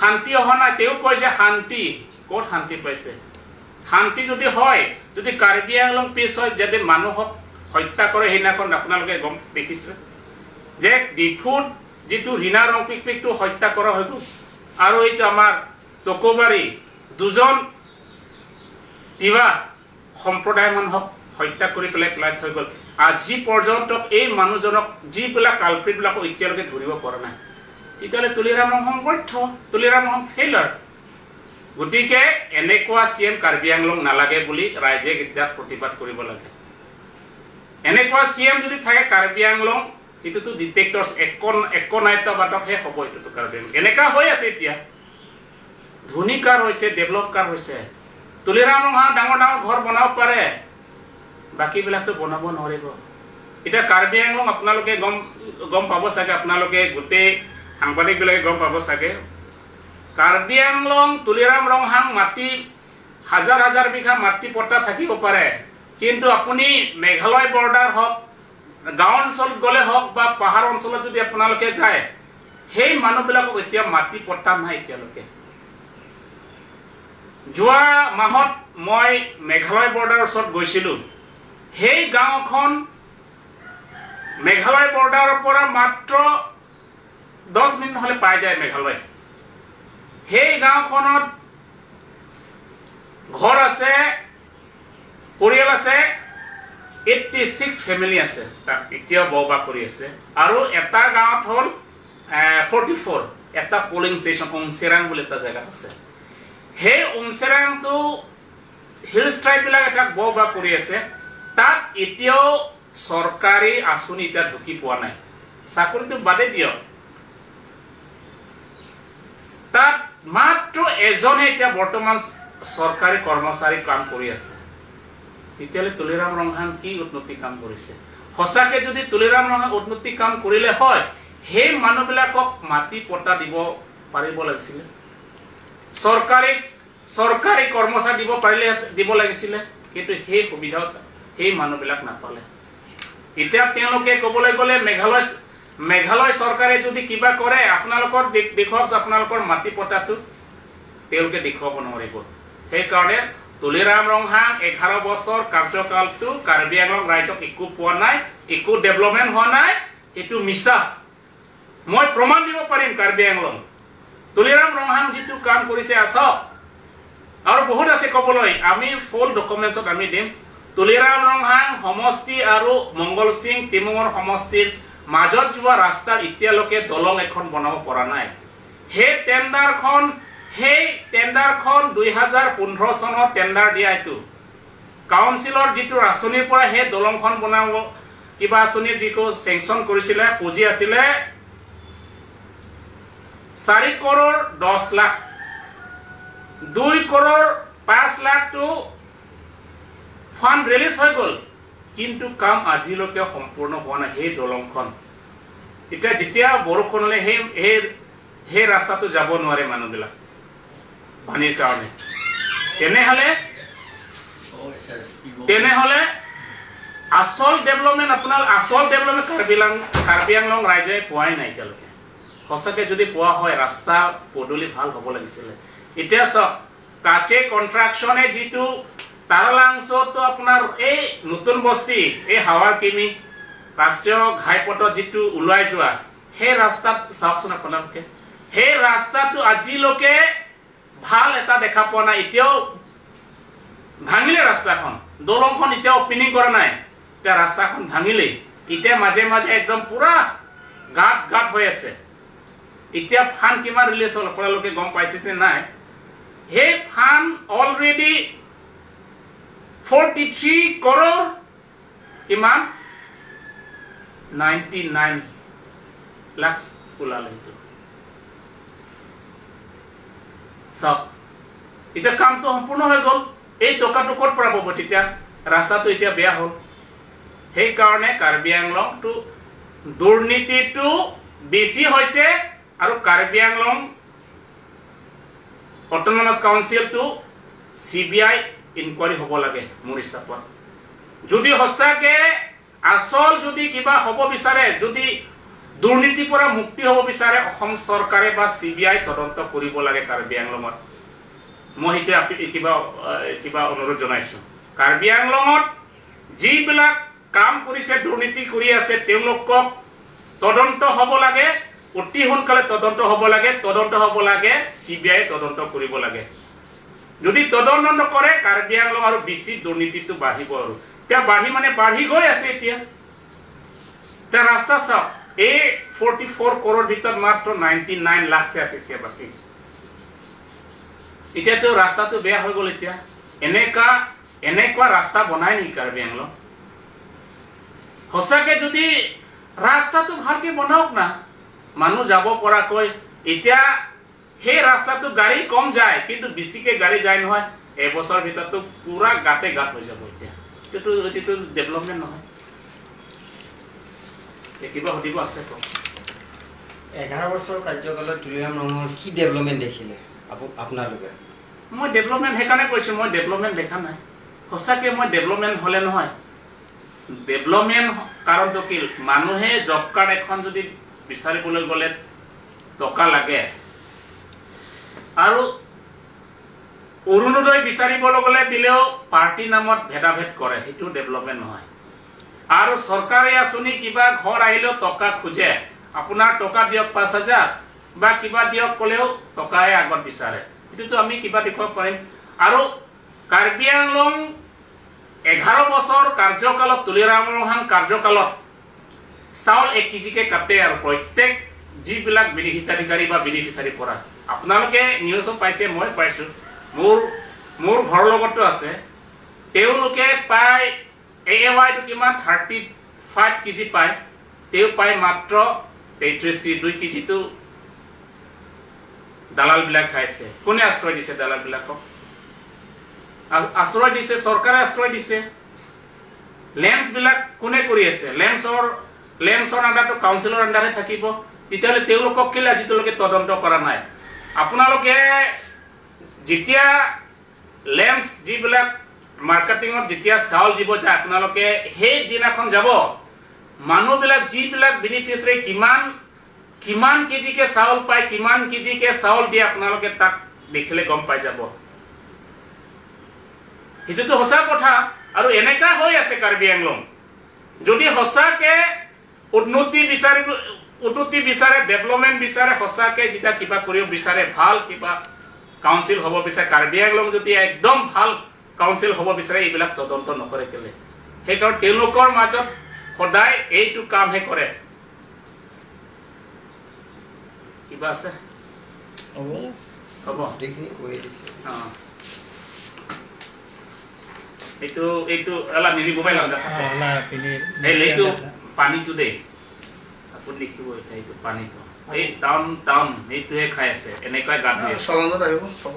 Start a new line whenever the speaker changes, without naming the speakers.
শান্তি অহা নাই। তেওঁ কৈছে শান্তি, ক'ত শান্তি পাইছে? শান্তি যদি হয়, যদি কাৰ্বি আংলং পিছ হয়, যদি মানুহক হত্যা কৰে, সেইদিনাখন আপোনালোকে গম দেখিছে যে ডিফুত যিটো ৰীণা ৰংপিকপিকটো হত্যা কৰা হৈ গ'ল আৰু এইটো আমাৰ টকৌবাৰী দুজন তিৱা সম্প্ৰদায়ৰ মানুহক হত্যা কৰি পেলাই পেলাই থৈ গ'ল। আজি পৰ্যন্ত এই মানুহজনক, যিবিলাক কালপ্ৰিটবিলাকক এতিয়ালৈকে ধৰিব পৰা নাই। তেতিয়াহ'লে তুলিৰাম ৰংহাং ব্যৰ্থ, তুলিৰাম ৰংহাং ফেইলাৰ। গতিকে এনেকুৱা চি এম কাৰ্বি আংলং নালাগে বুলি ৰাইজে এতিয়া প্ৰতিবাদ কৰিব লাগে। এনেকুৱা চি এম যদি থাকে কাৰ্বি আংলং, এইটোতো ডিক্টেটৰ্ছ একনায়কত্ববাদকহে হ'ব। এইটোতো কাৰ্বি আংলং এনেকা হৈ আছে এতিয়া। ধনী কাৰ হৈছে? ডেভেলপ কাৰ হৈছে? তুলিৰাম ৰংহাং ডাঙৰ ডাঙৰ ঘৰ বনাব পাৰে, বাকীবিলাকতো বনাব নোৱাৰিব। এতিয়া কাৰ্বি আংলং আপোনালোকে গম পাব চাগে, আপোনালোকে গোটেই সাংবাদিকবিলাকে গম পাব চাগে, কাৰ্বি আংলং তুলিৰাম ৰংহাং মাটি হাজাৰ হাজাৰ বিঘা মাটি পট্টা থাকিব পাৰে, কিন্তু আপুনি মেঘালয় বৰ্ডাৰ হওক, গাঁও অঞ্চলত গ'লে হওক বা পাহাৰ অঞ্চলত যদি আপোনালোকে যায়, সেই মানুহবিলাকক এতিয়া মাটি পট্টা নাই এতিয়ালৈকে। যোৱা মাহত মই মেঘালয় বৰ্ডাৰৰ ওচৰত গৈছিলোঁ। সেই গাঁওখন মেঘালয় বৰ্ডাৰৰ পৰা মাত্ৰ 10 মিনিট নহ'লে পাই যায় মেঘালয়। সেই গাঁওখনত ঘৰ আছে, পৰিয়াল আছে, 86 ফেমিলি আছে তাত এতিয়াও বসবাস কৰি আছে। আৰু এটা গাঁৱত হ'ল 44, এটা পলিং ষ্টেচন উমচেৰাং বুলি এটা জেগাত আছে। সেই উমচেৰাংটো হিলছ ট্ৰাইববিলাক এটা বসবাস কৰি আছে। তাত এতিয়াও চৰকাৰী আঁচনি এতিয়া ঢুকি পোৱা নাই, চাকৰিটো বাদে দিয়ক। তাত মাত্ৰ এজনে এতিয়া বৰ্তমান চৰকাৰী কৰ্মচাৰী কাম কৰি আছে। তেতিয়াহ'লে তুলিৰাম ৰংহাং কি উন্নতি কাম কৰিছে? সঁচাকে যদি তুলিৰাম ৰংহাং উন্নতি কাম কৰিলে হয়, সেই মানুহবিলাকক মাটি পট্টা দিব পাৰিব লাগিছিলে, চৰকাৰী কৰ্মচাৰী দিব পাৰিলে দিব লাগিছিলে। কিন্তু সেই সুবিধাও সেই মানুহবিলাক নাপালে। এতিয়া তেওঁলোকে ক'বলৈ গ'লে মেঘালয় চৰকাৰে যদি কিবা কৰে, আপোনালোকৰ দেখুৱাওক আপোনালোকৰ মাটি পট্টাটো, তেওঁলোকে দেখুৱাব নোৱাৰিব। সেইকাৰণে তুলিৰাম ৰংহাং 11 বছৰ কাৰ্যকালটো কাৰ্বি আংলং ৰাইজক একো পোৱা নাই, একো ডেভেলপমেণ্ট হোৱা নাই, এইটো মিছা। মই প্ৰমাণ দিব পাৰিম। কাৰ্বি আংলং তুলিৰাম ৰংহাং যিটো কাম কৰিছে, আছক আৰু বহুত আছে ক'বলৈ, আমি ফুল ডকুমেণ্টছত আমি দিম। তুলিৰাম ৰংহাং সমষ্টি আৰু মংগল সিং টিমুঙৰ সমষ্টিৰ মাজত যোৱা ৰাস্তাৰ এতিয়ালৈকে দলং এখন বনাব পৰা নাই। সেই টেণ্ডাৰখন 2015 চনত টেণ্ডাৰ দিয়া। এইটো কাউন্সিলৰ যিটো আঁচনিৰ পৰা সেই দলংখন বনাব, কিবা আঁচনিৰ যিটো চেংচন কৰিছিলে, পুঁজি আছিলে 4 কৰোৰ 10 লাখ, 2 কৰোৰ 5 লাখটো ফাণ্ড ৰিলিজ হৈ গ'ল, কিন্তু কাম আজিলৈকে সম্পূৰ্ণ হোৱা নাই। সেই দলংখন এতিয়া যেতিয়া বৰষুণ হ'লে সেই ৰাস্তাটো যাব নোৱাৰে মানুহবিলাক পানীৰ কাৰণে। তেনেহ'লে আচল ডেভেলপমেণ্ট, আপোনাৰ আচল ডেভেলপমেণ্ট কাৰ্বি আংলং ৰাইজে পোৱাই নাই এতিয়ালৈকে। সঁচাকে যদি পোৱা হয়, ৰাস্তা পদূলি ভাল হ'ব লাগিছিলে। এতিয়া চাওক, কাচে কনষ্ট্ৰাকশ্যনে যিটো তাৰালাংচতো আপোনাৰ এই নতুন বস্তি, এই হাৱাৰ কিমি ৰাষ্ট্ৰীয় ঘাইপথত যিটো ওলাই যোৱা সেই ৰাস্তাত চাওকচোন আপোনালোকে, সেই ৰাস্তাটো আজিলৈকে ভাল এটা দেখা পোৱা নাই। এতিয়াও ভাঙিলে ৰাস্তাখন, দলংখন এতিয়াও অপেনিং কৰা নাই। এতিয়া ৰাস্তাখন ভাঙিলেই, এতিয়া মাজে মাজে একদম পুৰা গাঁত গাঁত হৈ আছে। এতিয়া ফাণ্ড কিমান ৰিলিজ হ'ল আপোনালোকে গম পাইছে যে নাই? সেই ফাণ্ড অলৰেডি 43 কৰোৰ কিমান 99 লাখ ওলালে। সেইটো চাওক, এতিয়া কামটো সম্পূৰ্ণ হৈ গ'ল। এই টকাটো ক'ত পৰা পাব তেতিয়া? ৰাস্তাটো এতিয়া বেয়া হ'ল। সেইকাৰণে কাৰ্বি আংলংটো দুৰ্নীতিটো বেছি হৈছে আৰু কাৰ্বি আংলং অট'নমাছ কাউন্সিলটো চিবিআই ইনকুৱাৰী হ'ব লাগে মোৰ হিচাপত। যদি সঁচাকে আচল যদি কিবা হ'ব বিচাৰে, যদি দুৰ্নীতিৰ পৰা মুক্তি হ'ব বিচাৰে, অসম চৰকাৰে বা চিবিআই তদন্ত কৰিব লাগে কাৰ্বি আংলঙত। মই সেইটোৱে কিবা অনুৰোধ জনাইছো। কাৰ্বি আংলঙত যিবিলাক কাম কৰিছে, দুৰ্নীতি কৰি আছে, তেওঁলোকক তদন্ত হ'ব লাগে, অতি সোনকালে তদন্ত হ'ব লাগে। তদন্ত হ'ব লাগে, চিবিআই তদন্ত কৰিব লাগে। যদি তদন্ত নকৰে, কাৰ্বি আংলং আৰু বেছি দুৰ্নীতিটো বাঢ়িব। আৰু এতিয়া বাঢ়ি মানে বাঢ়ি গৈ আছে। এতিয়া এতিয়া ৰাস্তা চাওক, এই 44 ক্ৰ'ৰৰ ভিতৰত মাত্ৰ 99 লাখছে আছে এতিয়া বাকী। এতিয়াতো ৰাস্তাটো বেয়া হৈ গ'ল। এতিয়া এনেকুৱা ৰাস্তা বনাই নেকি কাৰ্বি আংলং? সঁচাকে যদি ৰাস্তাটো ভালকে বনাওক না, মানুহ যাব পৰাকৈ। এতিয়া সেই ৰাস্তাটো গাড়ী কম যায়, কিন্তু বেছিকে গাড়ী যায় নহয়। এবছৰৰ ভিতৰতো পুৰা গাতে গাত হৈ যাব। এতিয়া এইটো ডেভেলপমেণ্ট নহয়। এতিয়া কিবা সুধিব আছে, কওক।
11 বছৰ কাৰ্যকালত তুলিৰাম ৰংহাঙৰ কি ডেভেলপমেণ্ট দেখিলে আপোনালোকে?
মই ডেভেলপমেণ্ট সেইকাৰণে কৈছোঁ, মই ডেভেলপমেণ্ট দেখা নাই সঁচাকে। মই ডেভেলপমেণ্ট হ'লে নহয়, ডেভেলপমেণ্ট কাৰণটো কি, মানুহে জব কাৰ্ড এখন যদি বিচাৰিবলৈ গ'লে টকা লাগে আৰু অৰুণোদয় বিচাৰিবলৈ গ'লে দিলেও পাৰ্টি নামত ভেদাভেদ কৰে, সেইটো ডেভেলপমেণ্ট নহয়। আৰু চৰকাৰী আঁচনি কিবা ঘৰ আহিলেও টকা খোজে, আপোনাৰ টকা দিয়ক 5,000 বা কিবা দিয়ক ক'লেও টকাই আগত বিচাৰে। সেইটোতো আমি কিবা দেখুৱাব পাৰিম। আৰু কাৰ্বি আংলং 11 বছৰ কাৰ্যকালত, তুলিৰাম ৰংহাং কাৰ্যকালত চাউল 1 কেজিকে কাটে আৰু প্ৰত্যেক যিবিলাক হিতাধিকাৰী বা বেনিফিচাৰী পৰা আপোনালোকে নিউজত পাইছে, মই পাইছো, মোৰ ঘৰৰ লগতো আছে, তেওঁলোকে পায় এ ৱাইটো কিমান 35 কেজি পায়, তেওঁ পায় মাত্ৰ 33 কেজি। 2 কেজিটো দালালবিলাক খাইছে। কোনে আশ্ৰয় দিছে দালালবিলাকক? আশ্ৰয় দিছে চৰকাৰে, আশ্ৰয় দিছে। লেম্পছ বিলাক কোনে কৰি আছে? লেম্পছৰ আণ্ডাৰটো কাউন্সিলৰ আণ্ডাৰে থাকিব। তেতিয়াহ'লে তেওঁলোকক কেলে আজিলৈকে তদন্ত কৰা নাই আপোনালোকে? যেতিয়া লেম্পছ যিবিলাক মাৰ্কেটিঙত যেতিয়া চাউল দিব যায়, আপোনালোকে সেই দিনাখন যাব, মানুহবিলাক যিবিলাক বেনিফিচিয়াৰী কিমান কিমান কেজিকে চাউল পায়, কিমান কেজিকে চাউল দিয়ে, আপোনালোকে তাক দেখিলে গম পাই যাব। সেইটোতো সঁচা কথা। আৰু এনেকা হৈ আছে কাৰ্বি আংলং। যদি সঁচাকে উন্নতি বিচাৰে, ডেভেলপমেণ্ট বিচাৰে, সঁচাকে যেতিয়া কিবা কৰিব বিচাৰে, ভাল কিবা কাউন্সিল হ'ব বিচাৰে, কাৰ্বি আংলং যদি একদম ভাল কাউন্সিল হ'ব বিচাৰে, এইবিলাক তদন্ত নকৰে কেলে? সেইকাৰণে তেওঁলোকৰ মাজত সদায় এইটো কামহে কৰে। কিবা আছে?
হ'ব।
হ'ব।
গোটেইখিনি কৈয়ে দিছে।
অ। এইটো এলা নিলিব পাই লাগা। এই এইটো পানীটো দেই, আপুনি দেখিব এতিয়া এইটো পানীটো, এই টাউন এইটোহে খাই আছে, এনেকুৱাই গাত হৈ আছে।
চলনত আহিব, হ'ব।